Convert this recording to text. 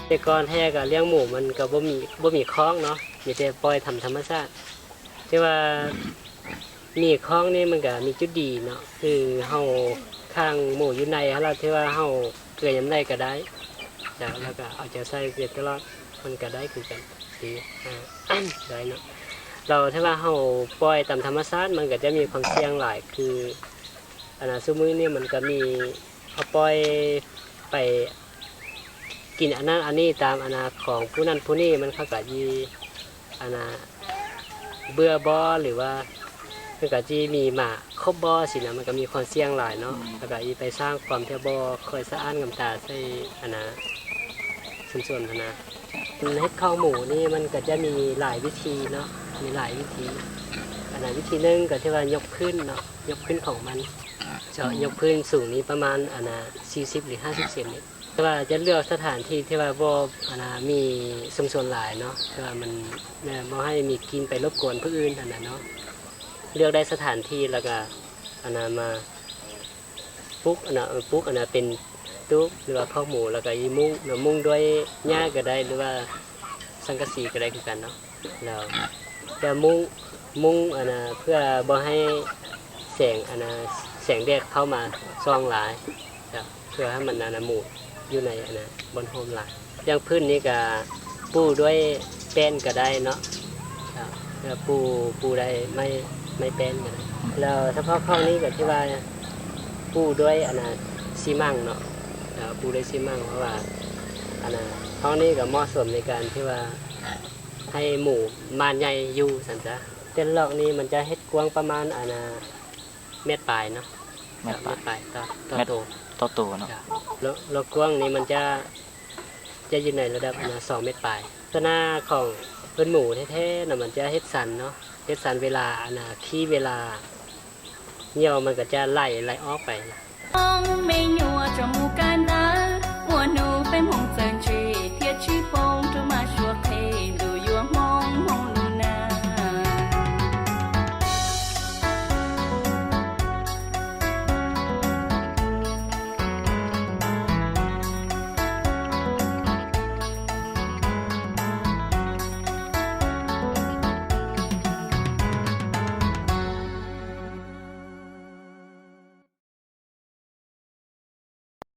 ແຕ່ກ່ອນແທ້ກໍລ້ຽງໝູມັນກໍບໍ່ມີ ບໍ່ມີຄອກເນາະ ມີແຕ່ປ່ອຍຕາມທຳມະຊາດ. ແຕ່ວ່າມີຄອກນີ້ມັນກໍມີຈຸດດີເນາະ ຄືເຮົາຂັງໝູຢູ່ໃນຫັ້ນລະ ທີ່ວ່າເຮົາເກືອຍາມໃດກໍໄດ້ ແລ້ວ ແລ້ວກໍເອົາໃຈໃສ່ຢູ່ຕະຫຼອດ ມັນກໍໄດ້ຄືກັນ ດີ ອ່າ ໄດ້ເນາະ. ແລ້ວຖ້າວ່າເຮົາປ່ອຍຕາມທຳມະຊາດ ມັນກໍຈະມີຄວາມສ່ຽງຫຼາຍ ຄື ອັນນ່າ ຊຸມື້ນີ້ມັນກໍມີ ເຮົາປ່ອຍໄປກິນອັນນັ້ນອັນນີ້ຕາມ ອັນນ່າ ຂອງຜູ້ນັ້ນຜູ້ນີ້ ມັນເຂົາກໍຊິ ອັນນ່າ ເບື່ອບໍ່ ຫຼືວ່າເພິ່ນກໍຊິມີໝາຄົບບໍ່ຊີ້ນະ ມັນກໍມີຄວາມສ່ຽງຫຼາຍເນາະ ແລ້ວກໍຊິໄປສ້າງຄວາມທີ່ບໍ່ຄ່ອຍສະອາດງາມຕາໃສ່ ອັນນ່າ ຊຸມຊົນຫັ້ນນະ. ເຮັດຄອກໝູນີ້ມັນກໍຈະມີຫຼາຍວິທີເນາະ ມີຫຼາຍວິທີ ອັນນ່າ ວິທີໜຶ່ງກໍທີ່ວ່າຍົກພື້ນເນາະ ຍົກພື້ນຂອງມັນ ເຈາະ ຍົກພື້ນສູງນີ້ປະມານ ອັນນ່າ ສີ່ສິບ ຫຼື ຫ້າສິບເຊັນນີ້ ແຕ່ວ່າຈະເລືອກສະຖານທີ່ທີ່ວ່າບໍ່ ອັນນ່າ ມີຊຸມຊົນຫຼາຍເນາະ ແຕ່ວ່າມັນ ແມ່ນບໍ່ໃຫ້ມີກິ່ນໄປລົບກວນຜູ້ອື່ນຫັ້ນນະເນາະ. ເລືອກໄດ້ສະຖານທີ່ ແລ້ວກະ ອັນນ່າ ມາປຸກ ອັນນ່າ ເອີ ປຸກ ອັນນ່າ ເປັນຕູບ ຫຼືວ່າຄອກໝູ ແລ້ວກະຊິມຸງ ມຸງດ້ວຍຫຍ້າກໍໄດ້ ຫຼືວ່າສັງກະສີກໍໄດ້ຄືກັນເນາະ. ແລ້ວ ແລ້ວມຸງ ມຸງ ອັນນ່າ ເພື່ອບໍ່ໃຫ້ແສງ ອັນນ່າ ແສງແດດເຂົ້າມາສ່ອງຫຼາຍ ເພື່ອໃຫ້ມັນ ອັນນ່າ ໝູຢູ່ໃນ ອັນນ່າ ບ່ອນໂຮມຫຼາຍ. ຢ່າງພື້ນນີ້ກະປູດ້ວຍແປ້ນກະໄດ້ເນາະ ເພື່ອປູ ປູໄດ້ໄມ້ ໄມ້ແປ້ນກະໄດ້. ແລ້ວສະເພາະຄອກນີ້ກະທີ່ວ່າປູດ້ວຍ ອັນນ່າ ຊີມັງເນາະ ປູດ້ວຍຊີມັງ ເພາະວ່າ ອັນນ່າ ຄອກນີ້ກະເໝາະສົມໃນການທີ່ວ່າ ໃຫ້ໝູໝານໃຫຍ່ຢູ່ຊັ້ນຊະ. ແຕ່ລອກນີ້ມັນຈະເຮັດກວ້າງປະມານ ອັນນ່າ ແມັດປາຍເນາະ ແມັດປາຍ ແມັດປາຍຕໍ່ ຕໍ່ ແມັດ ໂຕ ຕໍ່ໂຕເນາະ. ເຈາະ ລອກ ລອກກວ້າງນີ້ມັນຈະ ຈະຢູ່ໃນລະດັບ ອັນນ່າ ສອງແມັດປາຍ. ລັກສະນະຂອງເພິ່ນໝູແທ້ໆນະ ມັນຈະເຮັດສັນເນາະ ເຮັດສັນເວລາ ອັນນ່າ ຂີ້ເວລາຍ່ຽວມັນກໍຈະໄຫຼ ໄຫຼອອກໄປ.